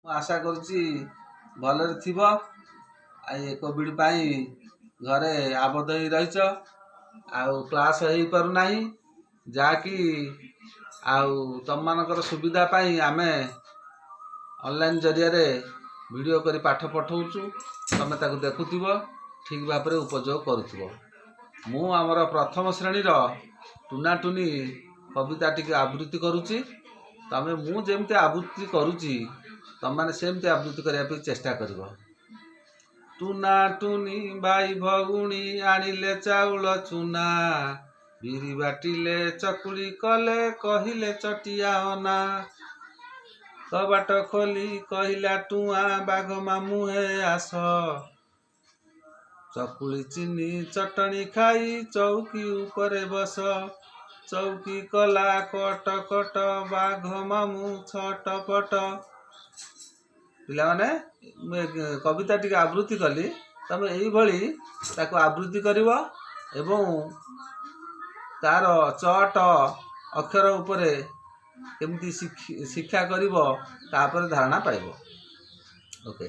ମୁଁ ଆଶା କରୁଛି ଭଲରେ ଥିବ। ଆଉ ଏ କୋଭିଡ଼ ପାଇଁ ଘରେ ଆବଦ୍ଧ ହେଇ ରହିଛ ଆଉ କ୍ଲାସ୍ ହେଇପାରୁନାହିଁ, ଯାହାକି ଆଉ ତମମାନଙ୍କର ସୁବିଧା ପାଇଁ ଆମେ ଅନଲାଇନ୍ ଜରିଆରେ ଭିଡ଼ିଓ କରି ପାଠ ପଠଉଛୁ। ତମେ ତାକୁ ଦେଖୁଥିବ, ଠିକ୍ ଭାବରେ ଉପଯୋଗ କରୁଥିବ। ମୁଁ ଆମର ପ୍ରଥମ ଶ୍ରେଣୀର ଟୁନା ଟୁନି କବିତା ଟିକେ ଆବୃତ୍ତି କରୁଛି। ତମେ ମୁଁ ଯେମିତି ଆବୃତ୍ତି କରୁଛି, ତମମାନେ ସେମିତି ଆବୃତ୍ତି କରିବା ପାଇଁ ଚେଷ୍ଟା କରିବ। ଟୁନା ଟୁନି ଭାଇ ଭଉଣୀ ଆଣିଲେ ଚାଉଳ ଚୁନା, ବିରି ବାଟିଲେ, ଚକୁଳି କଲେ, କହିଲେ ଚଟିଆ ଅନା। କବାଟ ଖୋଲି କହିଲା ଟୁଆଁ, ବାଘ ମାମୁଁ ହେ ଆସ, ଚକୁଳି ଚିନି ଚଟଣି ଖାଇ ଚଉକି ଉପରେ ବସ। ଚଉକି କଲା କଟ କଟ, ବାଘ ମାମୁଁ ଛଟପଟ। ପିଲାମାନେ, ମୁଁ ଏ କବିତା ଟିକେ ଆବୃତ୍ତି କଲି। ତମେ ଏଇଭଳି ତାକୁ ଆବୃତ୍ତି କରିବ ଏବଂ ତାର ଚ ଟ ଅକ୍ଷର ଉପରେ କେମିତି ଶିକ୍ଷା କରିବ, ତାପରେ ଧାରଣା ପାଇବ। ଓକେ।